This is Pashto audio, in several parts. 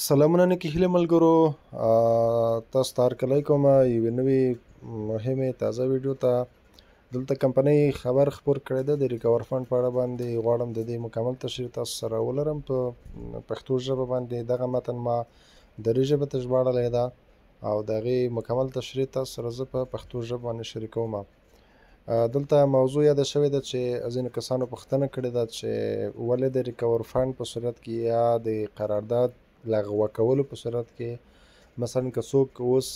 سلامونه نیکې هیلې ملګرو، تاسو ته هرکلی کوم یوې نوې مهمې تازه ویډیو ته. دلته کمپنۍ خبر خپور کړی دی د ریکور فنډ په اړه باندې. غواړم د دې مکمل تشریح تاسو سره ولرم په پښتو ژبه باندې. دغه متن ما دري ژبه ته ژباړلی ده او د هغې مکمل تشریح تاسو سره زه په پښتو ژبه باندې شریکوم. دلته موضوع یاده شوې ده چې ځینو کسانو پوښتنه کړې ده چې ولې د ریکور فنډ په صورت کې یا د قرارداد لغوه کولو په صورت کې، مثلا که څوک اوس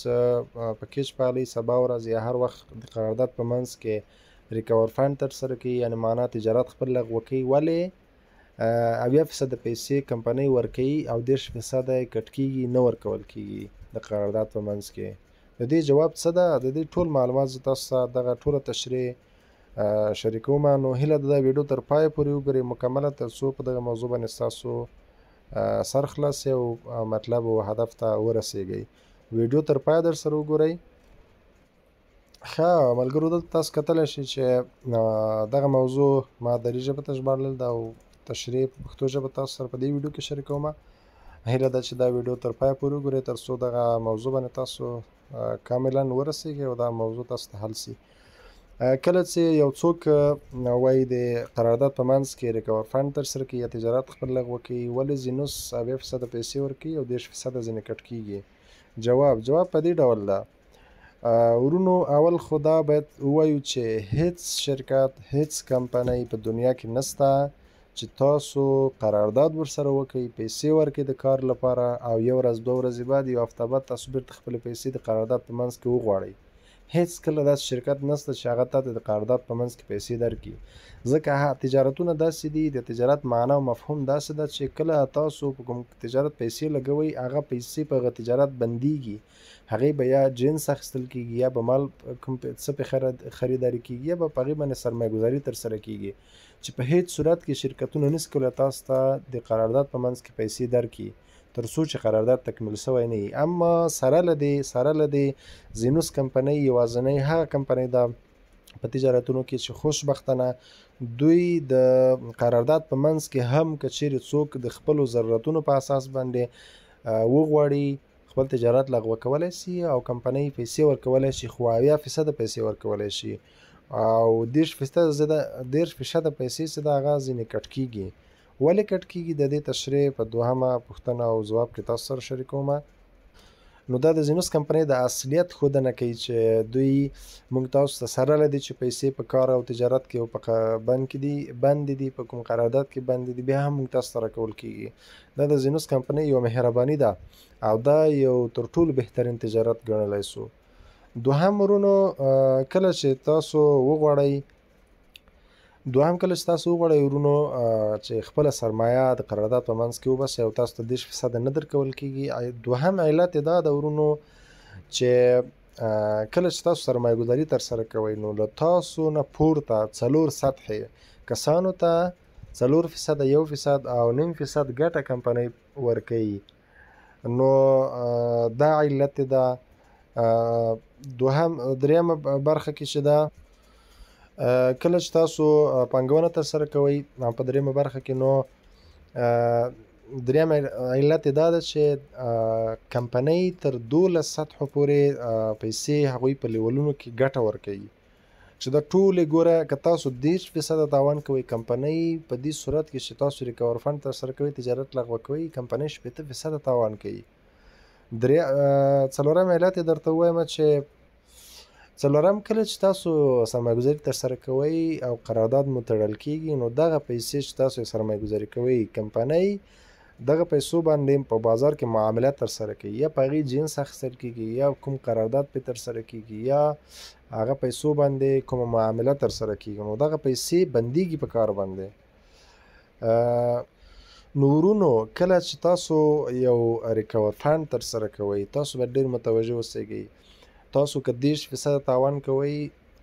په کیش پالي سبا ورځ یا هر وخت د قرارداد په منځ کې ریکور فنډ ترسره کوي، یعنې معنا تجارت خپل لغوه کوي، ولې 70% پیسې کمپنۍ ورکوي او 30% یې کټ کیږي، نه ورکول کیږي د قرارداد په منځ کې؟ د دې جواب څه ده؟ د دې ټول معلومات زه تاسو ته دغه ټوله تشریح شریکوم. نو هیله ده دا ویډیو تر پایه پورې وګورئ مکمله، تر څو په دغه موضوع باندې ستاسو سر خلاص او مطلب او هدف ته ورسیږئ. ویډیو تر پایه در سره وګورئ. ښه ملګرو، دلته تاسو کتلی شئ چې دغه موضوع ما دري ژبه ته ژباړل ده او تشریح په پښتو ژبه تاسو سره په دې ویډیو کې شریکوم. هیله ده چې دا ویډیو تر پایه پورې وګورئ تر څو دغه موضوع باندې تاسو کاملا ورسیږئ او دا موضوع تاسو ته حل سي. کله چې یو څوک وایي د قرارداد په منځ کې ریکور فنډ ترسره کوي یا تجارت خپل لغوه کوي، ولې ځینوس 70% پیسې ورکوي او 30% ځینې کټ کیږي؟ جواب په دې ډول ده ورونو. اول خو دا باید ووایو چې هیڅ شرکت، هیڅ کمپنۍ په دنیا کې نسته چې تاسو قرارداد ورسره وکئ، پیسې ورکئ د کار لپاره، او یو ورځ دوه ورځې بعد یو هفته بعد تاسو بیرته خپلې پیسې د قرارداد په منځ کې وغواړئ. هیڅ کله داسې شرکت نشته چې هغه تاته د قرارداد په منځ کې پیسې درکړي، ځکه تجارتونه داسې دي، د تجارت معنا او مفهوم داسې ده چې کله تاسو په کوم تجارت پیسې لګوئ، هغه پیسې په هغه تجارت بندیږي، هغې به یا جنس اخیستل کیږي یا به مال کوم څه پې خریداري کیږي یا به په هغې باندې سرمایه ګذاري ترسره کیږي، چې په هیڅ صورت کې شرکتونه نشي کولی تاسو ته د قرارداد په منځ کې پیسې درکړي تر څو چې قرارداد تکمیل شوی نه وي. اما سره له دې زینوس کمپنۍ یوازنۍ هغه کمپنۍ ده په تجارتونو کې چې خوشبختانه دوی د قرارداد په منځ کې هم که چیرې څوک د خپلو ضرورتونو په اساس باندې وغواړي خپل تجارت لغوه کولی شي او کمپنۍ پیسې ورکولی شي، خو 70% پیسې ورکولی شي او 30% پیسې چې ده هغه ځینې کټ کیږي. ولې کټ کیږي؟ د دې تشریح په دوهمه پوښتنه او ځواب کې تاسو سره شریکوم. نو دا د زینوس کمپنۍ د اصلیت ښودنه کوي چې دوی موږ تاسو ته سره له دې چې پیسې په کار او تجارت کې او په بند کې دي، بندې دي، په کوم قرارداد کې بندې دي، بیا هم موږ تاسو ته راکول کیږي. دا د زینوس کمپنۍ یوه مهرباني ده او دا یو تر ټولو بهترین تجارت ګڼلی سو. دوهم ورونو، کله چې تاسو وغواړئ ورونو چې خپله سرمایه د قرارداد په منځ کې وباسئ او تاسو ته 30% نه درکول کیږي. دوهم علت یې دا ده ورونو چې کله چې تاسو سرمایه ګذاري ترسره کوئ، نو له تاسو نه پورته 4 سطحې کسانو ته 4%، 1% او 0.5% ګټه کمپنۍ ورکوي. نو دا علت یې ده. دوهم درېیمه برخه کې چې ده، کله چې تاسو پانګونه ترسره کوئ په درېیمه برخه کې، نو درېیم علت یې دا ده چې کمپنۍ تر 12 سطحو پورې پیسې هغوی په لیولونو کې ګټه ورکوي، چې دا ټولې ګوره که تاسو 30% تاوان کوئ، کمپنۍ په دې صورت کې چې تاسو ریکور فنډ ترسره کوئ، تجارت لغوه کوئ، کمپنۍ 60% تاوان کوي. څلورم علت یې درته ووایم چې څلورم، کله چې تاسو سرمایه ګذاري ترسره کوئ او قرارداد مو تړل کیږي، نو دغه پیسې چې تاسو یې سرمایه ګذاري کوئ، کمپنۍ دغه پیسو باندې په بازار کې معامله ترسره کوي، یا په هغې جنس اخیستل کیږي، یا کوم قرارداد پرې ترسره کیږي، یا هغه پیسو باندې کومه معامله ترسره کیږي، نو دغه پیسې بندیږي په کار باندې. نو ورونو، کله چې تاسو یو ریکور فنډ ترسره کوئ، تاسو باید ډېر متوجه اوسئ. تاسو که 30% تاوان کوئ،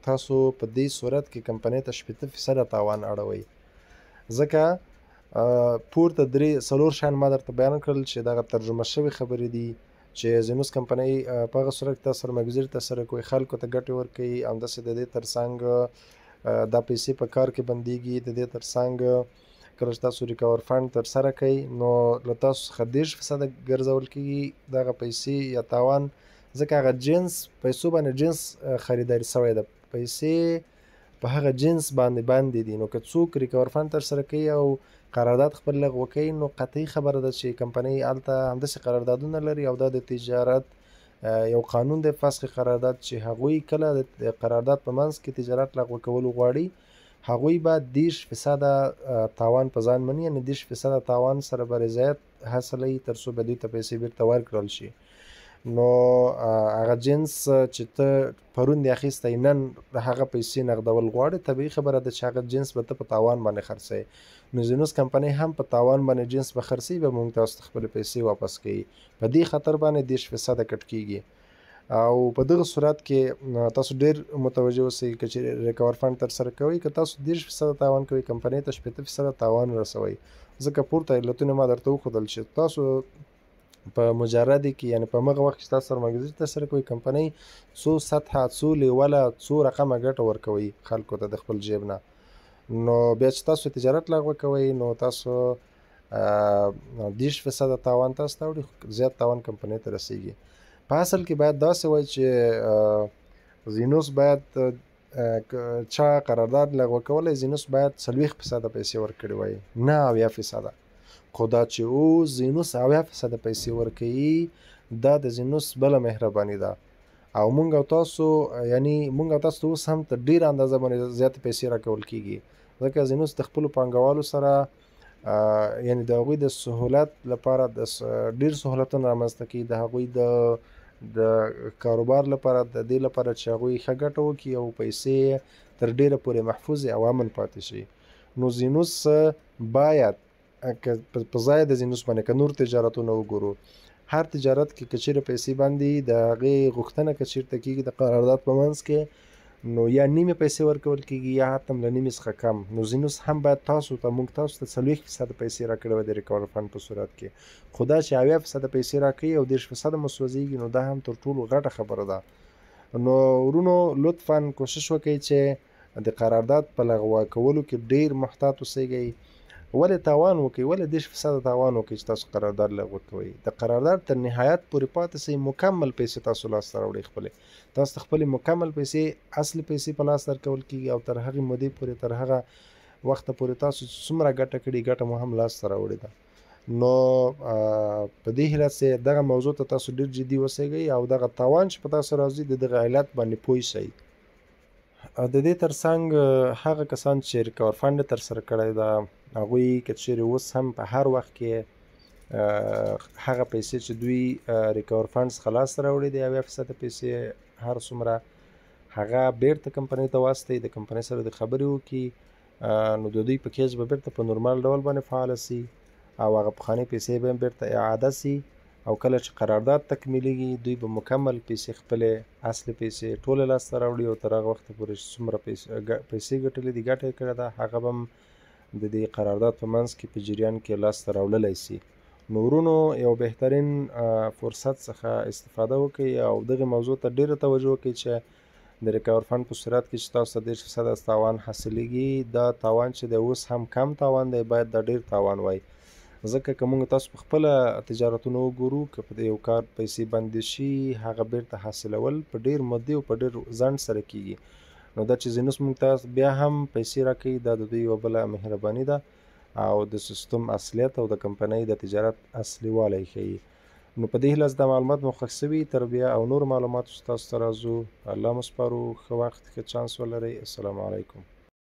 تاسو په دې صورت کې کمپنۍ ته 60% تاوان اړوئ، ځکه پورته 3-4 شیان ما درته بیان کړل چې دغه ترجمه شوې خبرې دي چې زینوس کمپنۍ په هغه صورت کې تاسو سرمایه ګذاري ترسره کوئ، خلکو ته ګټې ورکوي، همداسې د دې ترڅنګ دا پیسې په کار کې بندیږي. د دې ترڅنګ کله چې تاسو ریکور فنډ تر سره کړئ نو له تاسو څخه 30% ګرځول کېږي دغه پیسې یا تاوان، ځکه هغه جنس پیسو باندې جنس خریداري سوی ده، پیسې په هغه جنس باندې دي. نو که څوک ریکور فنډ تر سره کوي او قرارداد خپل لغوه کوي نو قطعي خبره ده چې کمپنۍ هلته همداسې قراردادونه لري، او دا د تجارت یو قانون دی، فسخ قرارداد، چې هغوی کله د قرارداد په منځ کې تجارت لغوه کولو غواړي هغوی به 30% تاوان په ځان مني، یعنې 30% تاوان سره به رضایت حاصلوي تر څو به دوی ته پیسې بیرته ورکړل شي. نو هغه جنس چې ته پرون دې اخیستی نن هغه پیسې نغدول غواړي، طبیعي خبره ده چې هغه جنس به ته په تاوان باندې خرڅوې. نو زینوس کمپنۍ هم په تاوان باندې جنس به خرڅوي، به موږ تاسو ته خپلې پیسې واپس کوي. په دې خطر باندې 30% کټ کیږي. او په دغه صورت کې تاسو ډیر متوجه اوسئ که چېرې ریکور فنډ تر سره کوئ، که تاسو 30% تاوان کوئ کمپنۍ ته 60% تاوان رسوئ، ځکه پورته علتونه ما درته وښودل چې تاسو په مجردې کې، یعنې په همغه وخت کې چې تاسو سرمایهګذاري تر سره کوئ کمپنۍ څو سطحه، څو لیوله، څو رقمه ګټه ورکوي خلکو ته د خپل جیب نه. نو بیا چې تاسو تجارت لغوه کوئ نو تاسو 30% تاوان تاسو ته اوړي، زیات تاوان کمپنۍ ته رسیږي. په اصل کې باید داسې وای چې زینوس باید چا قرارداد لغوه کولی، زینوس باید 40% پیسې ورکړي وای، نه 70%. خو دا چې اوس زینوس 70% پیسې ورکوي دا د زینوس بله مهرباني ده. او مونږ او تاسو، یعنی مونږ او تاسو ته اوس هم تر ډېره اندازه باندې زیاتې پیسې راکول کیږي، ځکه زینوس د خپلو پانګوالو سره یعنی د هغوی د سهولت لپاره د ډېر سهولتونه رامنځته کوي، د هغوی د کاروبار لپاره، د دې لپاره چې هغوی ښه ګټه وکړي او پیسې تر ډېره پورې محفوظ او امن پاتې شي. نو زینوس باید که په ځای د زینوس باندې که نور تجارتونه وګورو، هر تجارت کې که چېرې پیسې باندې د هغې غوښتنه که چېرته کېږي د قرارداد په منځ کې، نو یا نیمې پیسې ورکول کېږي یا حتی له نیمې څخه کم. نو زینوس هم باید تاسو ته، موږ تاسو ته 40% پیسې راکړې وای د ریکور فنډ په صورت کې، خو دا چې 70% پیسې راکوي او 30% مو سوځېږي نو دا هم تر ټولو غټه خبره ده. نو ورونو لطفا کوشش وکړئ چې د قرارداد په لغوه کولو کې ډېر محتاط اوسئ. ولې تاوان وکړئ، ولې 30% تاوان وکړئ چې تاسو قرارداد لغوه کوئ؟ د قرارداد تر نهایت پورې پاتې سئ، مکمل پیسې تاسو لاسته راوړئ، خپلې تاسو ته خپلې مکمل پیسې، اصلي پیسې په لاس درکول کېږي، او تر هغې مودې پورې، تر هغه وخته پورې تاسو څومره ګټه کړې، ګټه مو هم لاسته راوړې ده. نو په دې هیله چې دغه موضوع ته تاسو ډېر جدي اوسئ او دغه تاوان چې په تاسو راځي د دغه علت باندې پوه شئ. د دې ترڅنګ هغه کسان چې ریکور فنډ تر سره کړی ده، هغوی که چېرې اوس هم په هر وخت کې هغه پیسې چې دوی ریکور فنډ څخه لاسته راوړي دي، 70% پیسې هر څومره هغه بیرته کمپنۍ ته واستوي، د کمپنۍ سره د خبرې وکړي، نو د دوی په کیس به بیرته په نورمال ډول باندې فعاله سي او هغه پخوانۍ پیسې به هم بیرته اعاده سي. او کله چې قرارداد تکمیلیږي دوی به مکمل پیسې، خپلې اصلي پیسې ټولې لاسته راوړي، او تر هغه وخته پورې چې څومره پیسې ګټلې دي، ګټه یې کړې ده، هغه به هم د دې قرارداد په منځ کې په جریان کې لاسته راوړلی سي. نو ورونو یو بهترین فرصت څخه استفاده وکړئ او دغې موضوع ته ډېره توجه وکړئ چې د ریکور فنډ په صورت کې چې تاسو ته 30% تاوان حاصلېږي، دا تاوان چې دی اوس هم کم تاوان دی، باید دا ډېر تاوان وای. ځکه که موږ تاسو په خپله تجارتونه وګورو، که په یو کار پیسې بندې شي هغه بیرته حاصلول په ډېر مودې او په ډېر ځنډ سره کیږي. نو دا چې زینوس موږ ته بیا هم پیسې راکوي، دا د دوی یوه بله مهرباني ده او د سیستم اصلیت او د کمپنۍ د تجارت اصلي والی ښیي. نو په دې هیله دا معلومات مو خوښ سوي. تر بیا او نورو معلوماتو ستاسو ته راځو. الله مو سپارو. ښه وخت، ښه چانس ولرئ. السلام علیکم.